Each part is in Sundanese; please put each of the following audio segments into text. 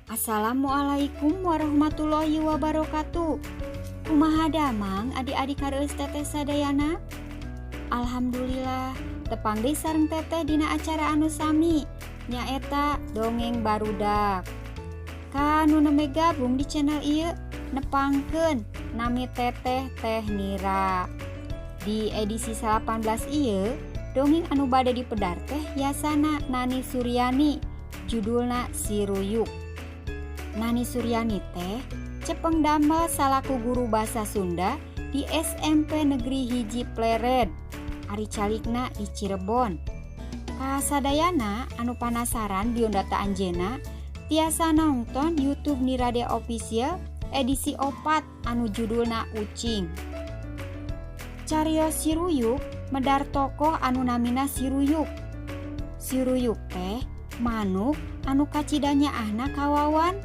Assalamualaikum warahmatullahi wabarakatuh. Kumaha damang adik-adik kareueus teteh sadayana? Alhamdulillah tepang deui sareng teteh dina acara anu sami, nyaeta Dongeng Barudak. Ka nu nembe gabung di channel ieu, nepangkeun nami teteh Teh Nira. Di edisi 18 ieu, dongeng anu bade dipedar teh yasana Nani Suryani, judulna Si Ruyuk. Nani Suryani teh cepeng damel salaku guru basa Sunda di SMP Negeri 1 Plered, ari calikna di Cirebon. Kasadayana anu panasaran biodata anjeunna tiasa nongton YouTube Nirade Official edisi 4 anu judulna Ucing. Carios Si Ruyuk medar tokoh anu namina Si Ruyuk. Si Ruyuk teh manuk anu kacida nyaahna ka Wawan.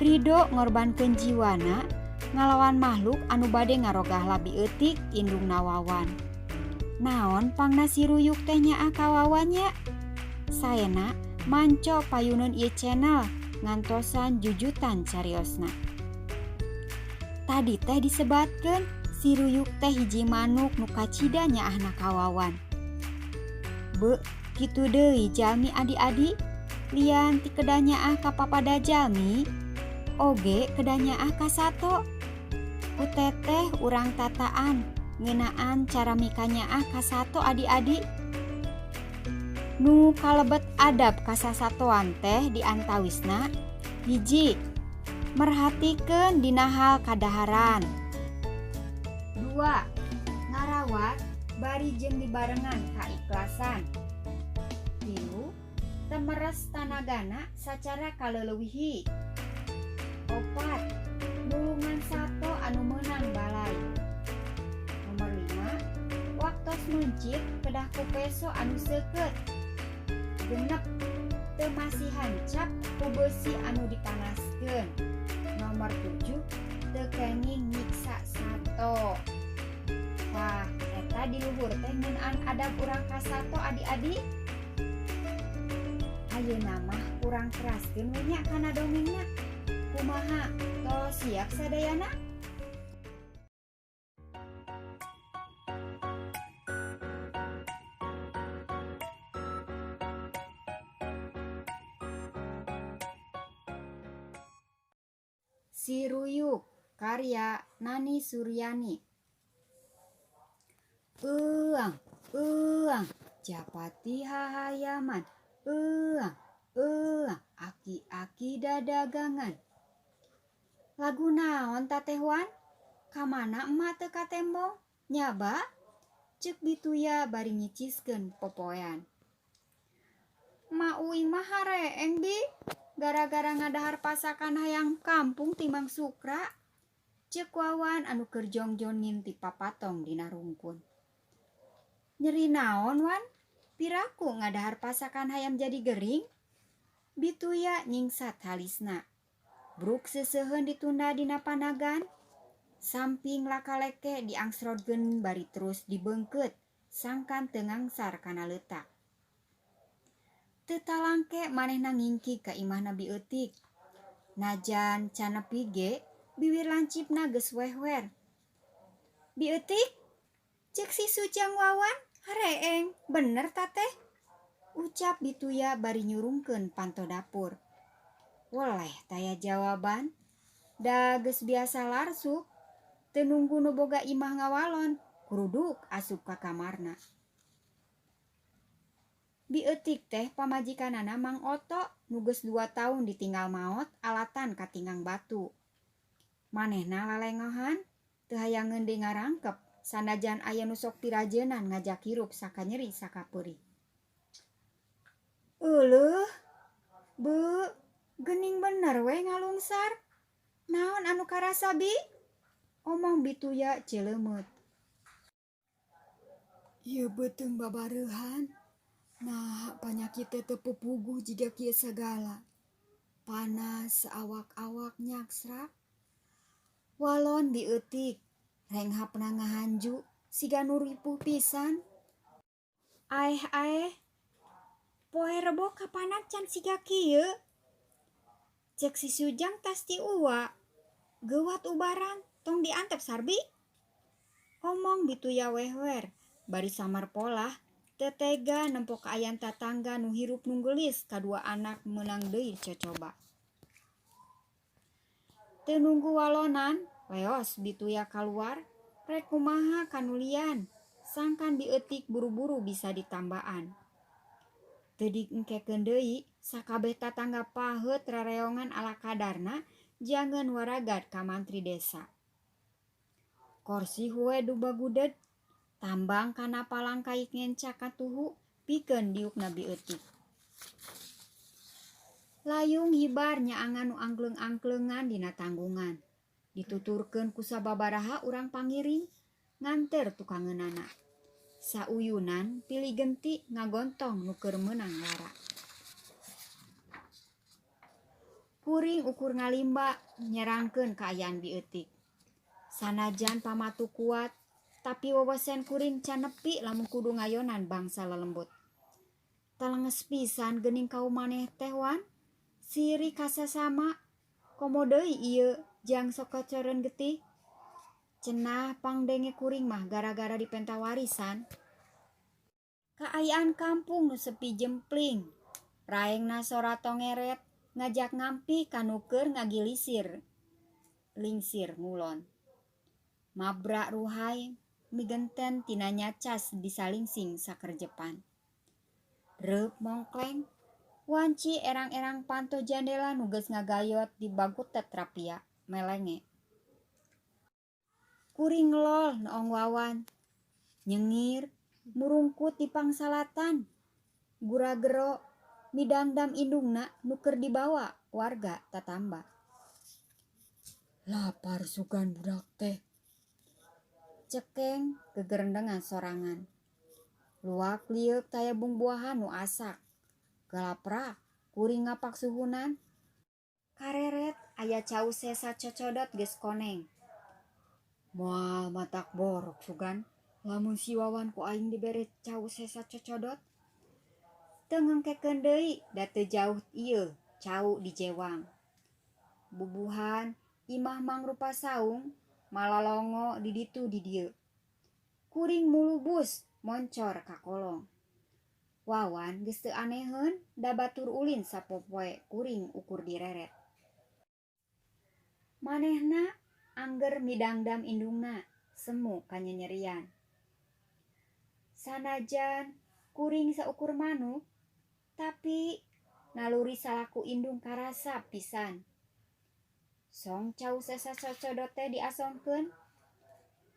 Ridho ngorbankeun jiwana ngalawan makhluk anu bade ngarogah labi eutik indungna Wawan. Naon pangna Si Ruyuk teh nyaah ka Wawan nya? Saena manco payuneun ieu channel ngantosan jujutan cariosna. Tadi teh disebatkeun Si Ruyuk teh hiji manuk nu kacida nyaahna ka Wawan. Beuh, kitu deui jalmi, adi-adi, lian ti kedah nyaah ka papada jalmi oge kedah nyaah ka sato. Ku teteh urang tataan ngeunaan cara mikanyaah ka sato, adi-adi. Nu kalebet adab kasasatoan teh diantawisna: 1, merhatikeun dina hal kadaharan. 2, ngarawat bari jeung dibarengan kaikhlasan. 3, teu meres tanagana sacara kaleleuwihi. 4, nulungan sato anu meunang balai. Nomor 5, waktos meuncit kedah ku peso anu seukeut. 6, teu masihan cap ku beusi anu dipanaskeun. Nomor 7, teu kenging nyiksa sato. Tah, eta di luhur teh ngeunaan adab urang ka sato, adi-adi. Ayeuna mah urang teraskeun we nya kana dongengna. Kumaha, tos siap sadayana? Si Ruyuk karya Nani Suryani. Euang, euang, japati hahayaman. Euang, euang, aki-aki dadagangan. Lagu naon tateh, Wan? Kamana emak teu katembong? Nyaba? Ceuk Bituya bari nyiciskeun popoean. Ma uing mah hareeng, Bi, gara-gara ngadahar pasakan hayam kampung ti Mang Sukra. Ceuk Wawan anu keur jongjon ngintip papatong dina rungkun. Nyeri naon, Wan? Piraku ngadahar pasakan hayam jadi gering? Bituya nyingsat halisna. Bruk seuseuheun ditunda dina panagan. Samping lakaleke diangsrodkeun bari terus dibeungkeut sangkan teu ngangsar kana leutak. Teu talangke manehna ngingkig ka imahna Bi Eutik. Najan can nepi ge biwir lancipna geus wehwer. Bi Eutik, ceuk si Sujang Wawan hareeng, bener tateh? Ucap Bituya bari nyurungkeun panto dapur. Weleh taya jawaban. Da geus biasa larsup, teu nunggu nu boga imah ngawalon, kuruduk asup ka kamarna. Bi Eutik teh pamajikanana Mang Oto nu geus 2 taun ditinggal maot alatan katinggang batu. Manehna lalengohan, teu hayangeun deui ngarangkep sanajan aya nu sok tirajeunan ngajak hirup sakanyeri sakapeurih. Euleuh, beuh, geuning bener we ngalungsar. Naon anu karasa, Bi? Omong Bituya celeumeut. Ieu beuteung babareuhan. Nah, panyakit teh teu pupuguh jiga kieu sagala. Panas saawak-awak nyaksrak. Walon Bi Eutik, renghapna ngahanju siga nu ripuh pisan. Aeh aeh, poe Rebo kapanan can siga kieu. Cek si Sujang tas ti Uwa. Geuwat ubaran, tong diantep Sarbi. Omong Bituya wehwer, bari samar polah, teu tega nempo kaayaan tatangga nu hirup nunggelis kadua anak meunang deui cocoba. Teu nunggu walonan, leos Bituya kaluar, rek kumaha kanulian, sangkan Bi Eutik buru-buru bisa ditambaan. Teu diengkekeun deui, sakabeh tatangga paheut rereongan ala kadarna jangeun waragad ka mantri desa. Korsi hue dubaguded, tambang kana palangkaik ngenca katuhu pikeun diukna Bi Eutik. Layung hibar nyaangan nu angkleng-angklengan dina tanggungan. Dituturkeun ku sababaraha urang pangiring nganteur tukangeunana. Sauyunan pilih genti ngagontong nu keur meunang lara. Kuring ukur ngalimba nyerangkeun kaayaan Bi Eutik. Sanajan pamatu kuat, tapi wewesen kuring can nepi lamun kudu ngayonan bangsa lelembut. Talenges pisan geuning kaum maneh teh Wan. Sirik ka sasama, komo deui ieu jang sokocoreun getih. Cenah pangdenge kuring mah gara-gara dipenta warisan. Kaayaan kampung nu sepi jempling. Raengna sora tongeret ngajak ngampi ka nu keur ngagilisir lingsir ngulon. Mabra ruhay migenten tina nyacas disalingsing sakerjepan. Reup mongkleng, wanci erang-erang panto jandela nu geus ngagayot di bagutet rapia melenge. Kuring ngelol noong Wawan, nyengir, murungkut di pangsalatan, gura-gero, midangdam indungna nu keur dibawa warga tatamba. Lapar sugan budak teh. Cekeng gegerendengan sorangan. Luak lieuk taya bungbuahan nu asak. Galaprak kuring ngapak suhunan. Kareret aya cau sesa cocodot geus koneng. Moal matak borok sugan lamun si Wawan ku aing dibere cau sesa cocodot. Teu ngengkekeun deui da teu jauh ieu cau dijewang. Bubuhan imah mangrupa saung malalongo di ditu di dieu. Kuring mulubus moncor ka kolong. Wawan geus teu aneheun da batur ulin sapopoe kuring ukur direret. Manehna angger midangdam indungna semu kanyenyerian. Sanajan kuring saukur manuk, tapi naluri salaku indung karasa pisan. Song cau sesa cocodot teh diasongkeun,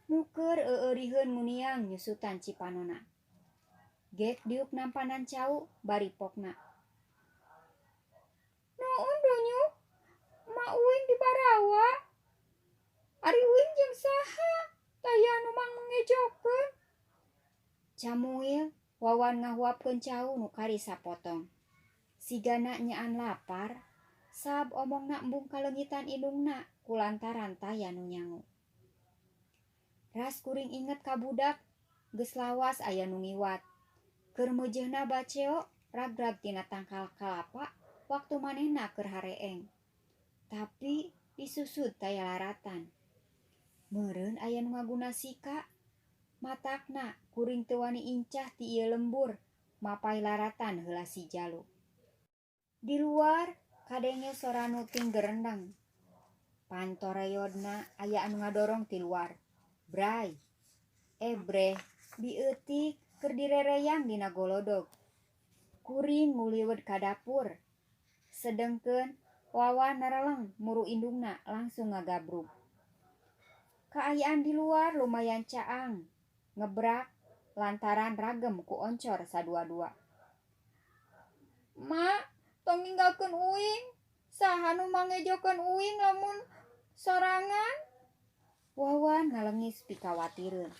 nu keur eueuriheun nguniang nyusutan cipanona. Gek diuk nampanan cau bari pokna. Naon donyuk? Ma uing dibarawa. Ari uing jeung saha? Taya nu mangejokeun. Camuil Wawan ngahuapkeun cau nu kari sapotong. Sigana nyaan lapar, sab omongna embung kaleungitan indungna kulantaran taya nu nyangu. Ras kuring inget ka budak, geus lawas aya nu ngiwat. Keur meujeuna baceo ragrag tina tangkal kalapa waktu manehna keur hareeng. Tapi disusud taya laratan. Meureun aya nu ngaguna sika. Matakna kuring teu wani incah ti ieu lembur mapay laratan heula si Jalu. Di luar kadenge sora nuting gerendeng. Pantoreyodna aya anu ngadorong ti luar. Bray. Ebreh Bi Eutik keur direreyang dina golodog. Kuring nguliwet ka dapur. Sedengkeun Wawan nareleng muru indungna langsung ngagabrug. Kaayaan di luar lumayan caang, ngebrak lantaran ragem ku oncor sadua-dua. Ma, tong ninggalkeun uing. Saha nu mangejokeun uing lamun sorangan? Wawan ngalengis pikawatireun.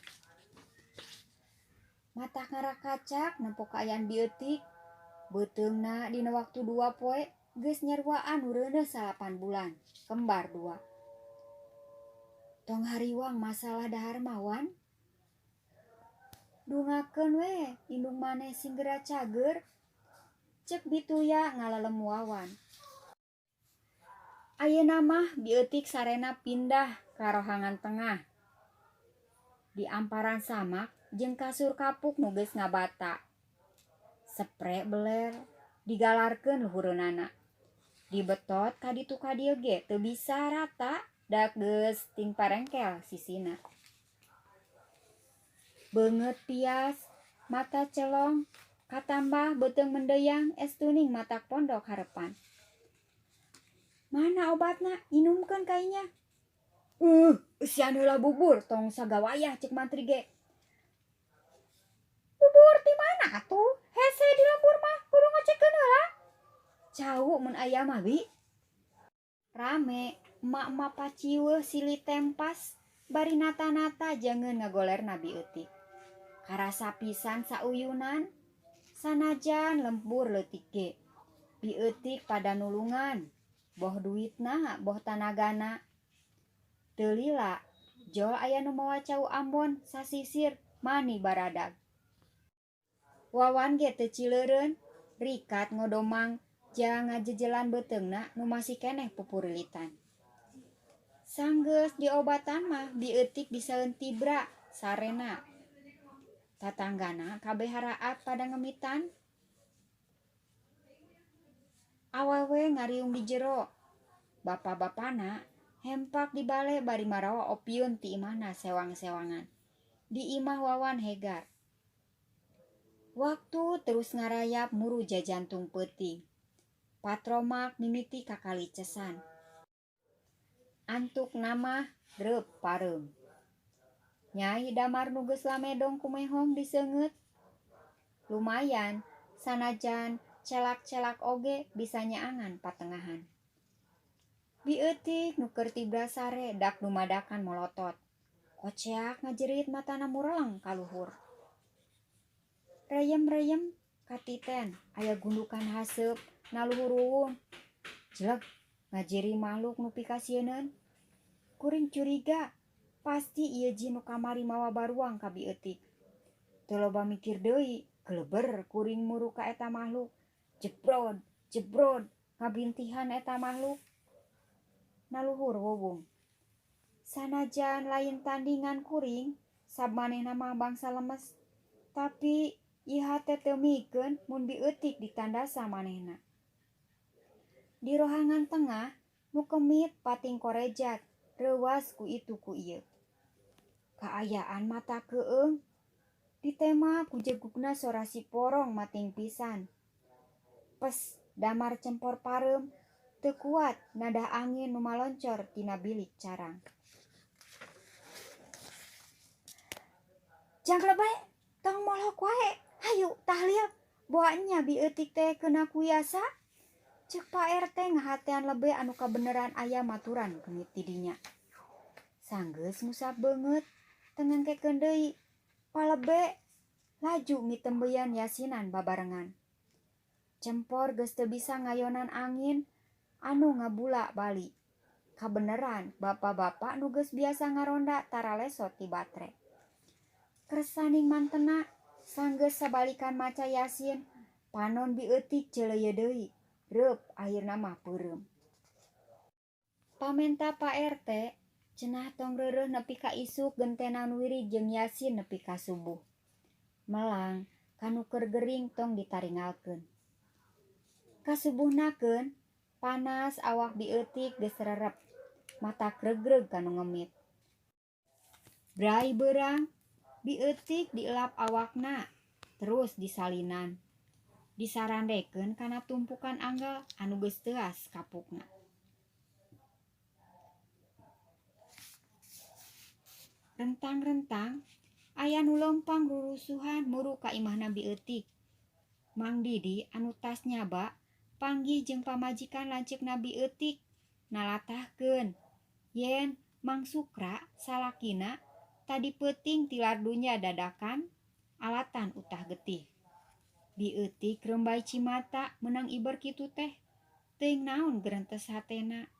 Mata ngarakacak nempo kaayaan Bi Eutik. Beuteungna dina waktu 2 poe geus nyaruaan nu reuneuh 9 bulan, kembar 2. Tong hariwang masalah dahar mah Wan. Dungakeun we indung maneh sing geura cager. Cek Bituya ngalalem Wawan. Ayeuna mah Bi Eutik sarena pindah ka rohangan tengah. Di amparan samak jeung kasur kapuk nu geus ngabata. Sepre beler digalarkeun luhureunana. Dibetot ka ditu ka dieu ge teu bisa rata da geus ting parengkel sisina. Beungeut pias, mata celong, katambah beuteung mendeyang estuning matak pondok harepan. Mana obatna? Inumkeun ka inya. Eusian heula bubur tong sagawayah cek mantri ge. Bubur ti mana atuh? Hese di lembur mah kudu ngecekeun heula. Cau mun aya mah bi. Rame emak-emak paciweuh silih tempas bari nata-nata jangeun ngagolerna Bi Eutik. Karasa pisan sauyunan sanajan lembur leutik ge. Bi Eutik pada nulungan, boh duitna boh tanagana. Teu lila jol aya nu mawa cau Ambon sasisir mani baradag. Wawan ge teu cileureun, rikat ngodomang jang ngajejelan beuteungna nu masih keneh pupurilitan. Sanggeus diobatan mah Bi Eutik disaeun tibra sarena. Tatanggana kabeh haraat pada ngemitan. Awewe ngariung di jero. Bapa-bapana hempak di bale bari marawa opiun ti imahna sewang-sewangan. Di imah Wawan hegar. Waktu terus ngarayap muru jajantung peuting. Patromak mimiti kakalicesan. Antuk nama reup pareum. Nyai damar nu geus lamedong kumehong diseungeut. Lumayan sanajan celak-celak oge bisa nyaangan patengahan. Bi Eutik nu keur tibra sare dak dumadakan molotot. Koceak ngajerit matana mureleng ka luhur. Reyem-reyem katiten aya gundukan haseup na luhur ruwung. Jeleg ngajiri makhluk nu pikasieuneun. Kuring curiga pasti ieu jin nu kamari mawa baruang ka Bi Eutik. Teu loba mikir deui, geleber kuring muru ka eta makhluk. Jebrod, jebrod ngabintihan eta makhluk. Na luhur wuwung. Sanajan lain tandingan kuring, sab manehna mah bangsa lemes. Tapi ieu hate teu mikeun mun Bi Eutik ditandasa manehna. Di rohangan tengah nu kemit pating korejat reuwas ku itu ku ieu. Kaayaan mata keung ditema ku jegugna sora si porong mating pisan. Pes damar cempor pareum teu kuat nadah angin nu maloncor tina bilik carang. Jang lebe tong molok wae, hayu tahlil boa nya Bi Eutik teh keuna kuyasa. Ceuk Pak RT ngahatean lebe anu kabeneran aya maturan kemit di dinya. Sanggeus ngusap beungeut teu ngengkekeun deui. Palebe laju mitembeyan yasinan babarengan. Cempor geus teu bisa ngayonan angin anu ngabula bali. Kabeneran bapak-bapak nu geus biasa ngaronda taralesot ti batre. Kersaning mantena sanggeus sabalikan maca yasin panon Bi Eutik ceuleuyeut deui. Reup akhirna mah peureum. Pamenta Pak RT cenah tong reureuh nepi ka isuk gentenan wirid jeung yasin nepi ka subuh. Melang kanu keur gering tong ditaringalkeun. Kasubuhnakeun panas awak Bi Eutik geus rerep, mata gregreg kanu ngemit. Brai beurang Bi Eutik dielap awakna terus disalinan. Disarandekeun kana tumpukan anggal anu geus teuas kapukna. Rentang-rentang aya nu leumpang rurusuhan muru ka imahna Bi Eutik. Mang Didi anu tas nyaba panggih jeung pamajikan lanceukna Bi Eutik nalatahkeun yen Mang Sukra salakina tadi peuting tilar dunya dadakan alatan utah getih. Bi Eutik rembay cimata meunang iber kitu teh. Teuing naon gerentes hatena.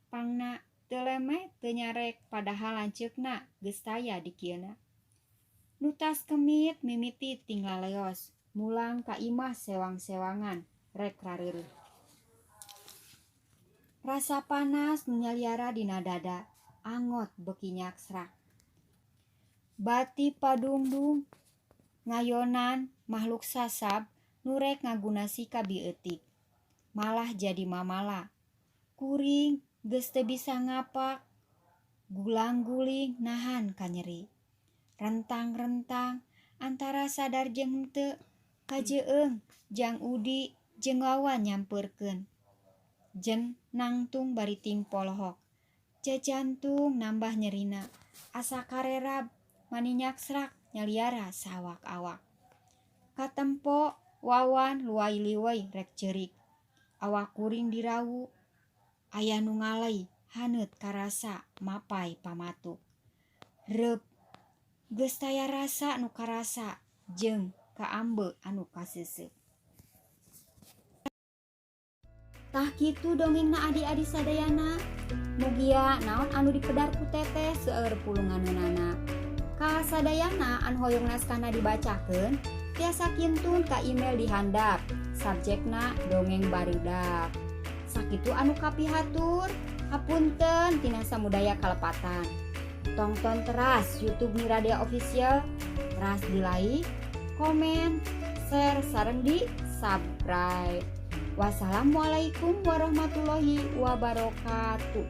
Pangna teu lemeh teu nyarek padahal lanceukna geus taya dikieuna. Nu tas kemit mimiti ting laleos mulang ka imah sewang-sewangan rek rareureuh. Rasa panas nu nyaliara dina dada, angot beuki nyaksrak. Bati padungdung ngayonan makhluk sasab nu rek ngagunasi ka bieutik. Malah jadi mamala. Kuring geus teu bisa ngapak, gulang-guling nahan kanyeri. Rentang-rentang antara sadar jeung henteu, kajeung Jang Udi jeung Wawan nyampeurkeun. Jen nangtung bari ting polohok. Jajantung nambah nyerina, asa karerab mani nyaksrak nyaliara saawak-awak. Katempo Wawan luai liwey rek ceurik. Awak kuring dirawu, aya nu ngaley haneut karasa mapay pamatuk. Reup, geus taya rasa nu karasa jeung kaambeu anu kaseuseup. Tah, kitu dongengna, adi-adi sadayana. Mugia naon anu dipedar ku Teteh seueur pulunganeunana. Ka sadayana anu hoyong naskahna dibacakeun, tiasa kintun ka email di handap, subjekna dongeng barudak. Sakitu anu kapihatur, hapunten tina samudaya kalepatan. Tongton teras YouTube Miradea Official, teras di like, komen, share, sareng di subscribe. Wassalamualaikum warahmatullahi wabarakatuh.